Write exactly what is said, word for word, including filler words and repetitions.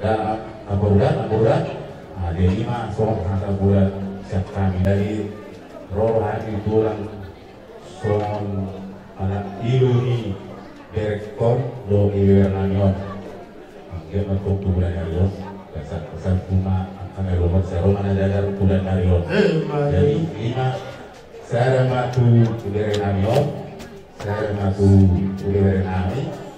Dan amburda, amburda. Nah, jadi ma songon hata amburda sian hami. Jadi ro hami tulang songon anak ilu ni berengkon dohot ibeber nami on. Anggiat ma tong tu bulan ari on. Pesan-pesan tu ma angka na lomo, sai ro ma na dadar bulan ari on. Jadi ima, sada ma tu ibeber nami on, sada ma tu ibeber nami.